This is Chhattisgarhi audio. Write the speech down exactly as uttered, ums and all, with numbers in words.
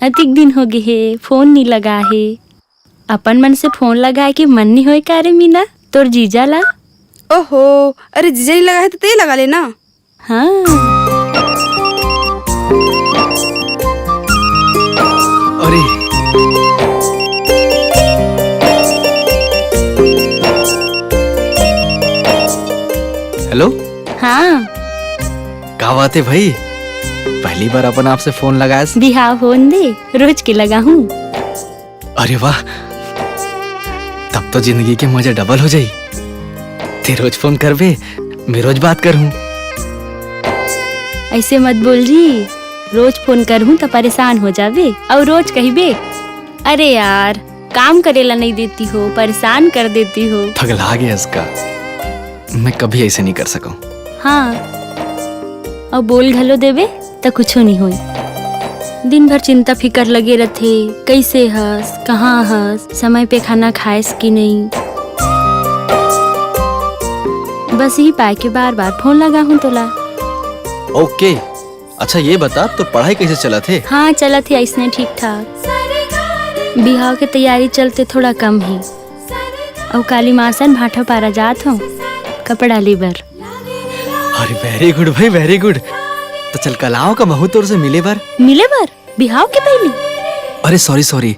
अतिक दिन हो गे हे, फोन नी लगा हे। अपन मन से फोन लगाए के मन नी होय का रे मीना, तोर जीजा ला? ओहो, अरे जीजा नी लगा हे त तें लगा ले ना। हाँ। अरे। हेलो। हाँ। का बात हे भाई? पहली बार अपन आप से फोन लगायस। बिहाव होन दे, रोज के लगाहूँ। अरे वाह, तब तो जिंदगी के मजा डबल हो जाई। तें रोज फोन करबे, मैं रोज बात करहूँ। अइसे मत बोल जी, रोज फोन करहूँ त परेशान हो जाबे अउ रोज कहिबे, "अरे यार, काम करे ला नहीं देती हो, परेशान कर देती हो।" पगला गे हस का, मैं कभी अइसे नहीं कर सकूँ। हाँ, अउ बोल घलो देबे त कुछो नहीं होई। दिन भर चिंता फिकर लगे रथे, कइसे हस, कहाँ हस, समय पे खाना खायस कि नहीं। बस इही पाय के बार बार फोन लगाहूँ तोला। ओके, अच्छा ये बता, तोर पढ़ाई कइसे चलत हे? हाँ, चलत हे अइसने ठीक ठाक। बिहाव के तैयारी चलते थोड़ा कम हे। अउ काली मासन भाठा पारा जात हूँ कपड़ा ले बर। अरे very good भाई, very good। त चल कल आव का महूँ तोर से मिले बर। मिले बर? बिहाव के पहली? अरे sorry sorry,